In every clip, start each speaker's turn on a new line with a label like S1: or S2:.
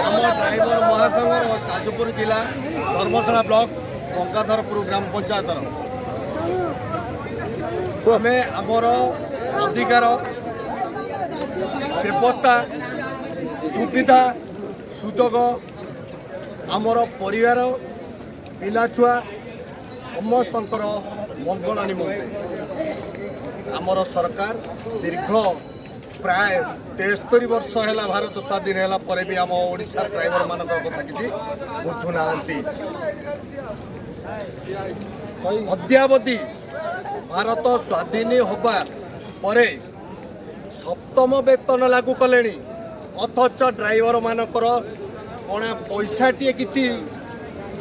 S1: ଆମ ଡ୍ରାଇଭର ମହାସଂଘର ଯାଜପୁର ଜିଲ୍ଲା ଧର୍ମଶାଳା ବ୍ଲକ ଗଙ୍ଗାଧରପୁର ଗ୍ରାମ ପଞ୍ଚାୟତର ଆମେ ଆମର ଅଧିକାର, ବ୍ୟବସ୍ଥା, ସୁବିଧା ସୁଯୋଗ, ଆମର ପରିବାର, ପିଲାଛୁଆ ସମସ୍ତଙ୍କର ମଙ୍ଗଳ ନିମନ୍ତେ ଆମର ସରକାର ଦୀର୍ଘ ପ୍ରାୟ 73 ବର୍ଷ ହେଲା ଭାରତ ସ୍ୱାଧୀନ ହେଲା ପରେ ବି ଆମ ଓଡ଼ିଶା ଡ୍ରାଇଭରମାନଙ୍କର କଥା କିଛି ବୁଝୁନାହାନ୍ତି। ଅଦ୍ୟାବଧି ଭାରତ ସ୍ୱାଧୀନ ହେବା ପରେ ସପ୍ତମ ବେତନ ଲାଗୁ କଲେଣି, ଅଥଚ ଡ୍ରାଇଭରମାନଙ୍କର କଣା ପଇସାଟିଏ କିଛି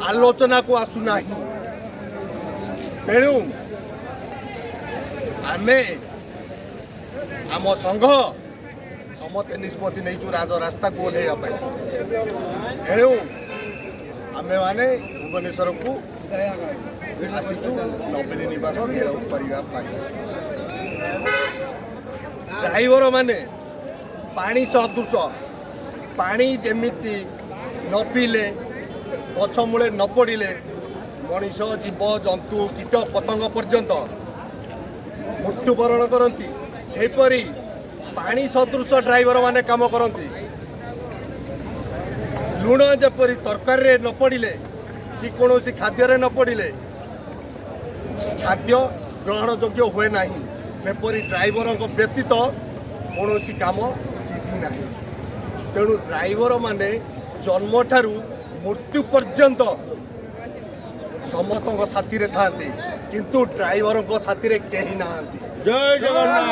S1: ଆଲୋଚନାକୁ ଆସୁନାହିଁ। ତେଣୁ ଆମେ ଆମ ସଂଘ ସମସ୍ତେ ନିଷ୍ପତ୍ତି ନେଇଛୁ ରାଜରାସ୍ତାକୁ ଓହ୍ଲେଇବା ପାଇଁ। ତେଣୁ ଆମେମାନେ ଭୁବନେଶ୍ୱରକୁ ଆସିଛୁ ନବୀନ ନିବାସ ଘେରାଉ କରିବା ପାଇଁ। ଡ୍ରାଇଭର ମାନେ ପାଣି ସଦୃଶ। ପାଣି ଯେମିତି ନ ପିଇଲେ, ଗଛ ମୂଳେ ନ ପଡ଼ିଲେ ମଣିଷ, ଜୀବ ଜନ୍ତୁ, କୀଟ ପତଙ୍ଗ ପର୍ଯ୍ୟନ୍ତ ମୃତ୍ୟୁବରଣ କରନ୍ତି, ସେହିପରି ପାଣି ସଦୃଶ ଡ୍ରାଇଭର ମାନେ କାମ କରନ୍ତି। ଲୁଣ ଯେପରି ତରକାରୀରେ ନ ପଡ଼ିଲେ କି କୌଣସି ଖାଦ୍ୟରେ ନ ପଡ଼ିଲେ ଖାଦ୍ୟ ଗ୍ରହଣଯୋଗ୍ୟ ହୁଏ ନାହିଁ, ସେପରି ଡ୍ରାଇଭରଙ୍କ ବ୍ୟତୀତ କୌଣସି କାମ ସିଦ୍ଧି ନାହିଁ। ତେଣୁ ଡ୍ରାଇଭରମାନେ ଜନ୍ମଠାରୁ ମୃତ୍ୟୁ ପର୍ଯ୍ୟନ୍ତ ସମସ୍ତଙ୍କ ସାଥିରେ ଥାଆନ୍ତି, କିନ୍ତୁ ଡ୍ରାଇଭରଙ୍କ ସାଥିରେ କେହି ନାହାନ୍ତି।
S2: ଜୟ ଜଗନ୍ନାଥ।